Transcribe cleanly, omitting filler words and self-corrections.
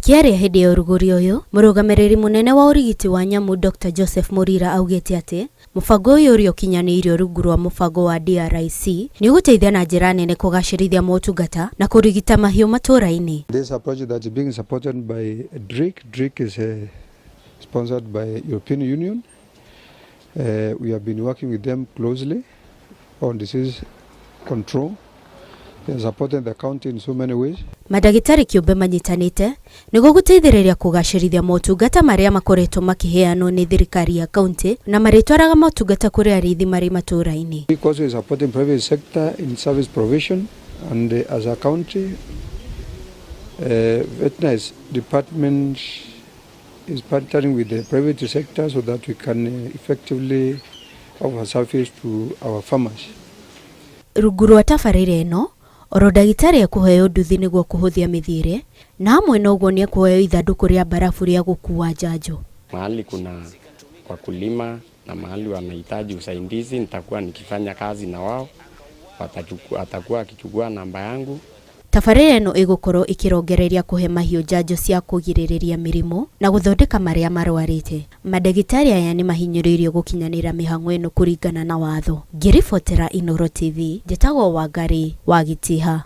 Akĩaria hĩndĩ ya ũrugũria ũyũ, mũrũgamĩrĩri mũnene wa ũrigiti wa nyamũ Dr Joseph Mũrira augĩte atĩ mũbango ũyũ ũrĩa ũkinyanĩirio rungu rwa mũbango wa DRIC nĩ ũgũteithia na njĩra nene kũgacĩrithia motungata na kũrigita mahiũ matũũra-inĩ. This is a project that is being supported by DRIC. DRIC is sponsored by European Union. We have been working with them closely on disease control. They are supporting the county in so many ways. Mandagĩtarĩ kĩũmbe manyitanĩte nĩguo gũteithĩrĩria kũgacĩrithia motungata marĩa makoretwo makĩheanwo nĩ thirikari ya kaunti na marĩtwaraga motungata kũrĩ arĩithi marĩ matũũra-inĩ. We also is supporting private sector in service provision, and as a county, veterinary department is partnering with the private sector so that we can effectively offer service to our farmers. Rungu rwa tabarĩra ĩno, oro ndagĩtarĩ ekũheo nduthi nĩguo kũhũthia mĩthiĩre, na hamwe na ũguo nĩ ekũheo ithandũkũ rĩa mbarabu rĩa gũkuua njanjo. Mahali kuna wakulima na mahali wanahitaji usaidizi, nitakuwa nikifanya kazi na wao, atakuwa akichukua namba yangu. Tabarĩra ĩno ĩgũkorwo ĩkĩrongereria kũhe mahiũ njanjo cia kũgirĩrĩria mĩrimũ na gũthondeka marĩa marwarĩte. Mandagĩtarĩ aya nĩ mahinyĩrĩirio gũkinyanĩra mĩhang'o ĩno kũringana na watho. Ngĩribotera Inooro TV, njĩtagwo Wangari wa Gĩtiha.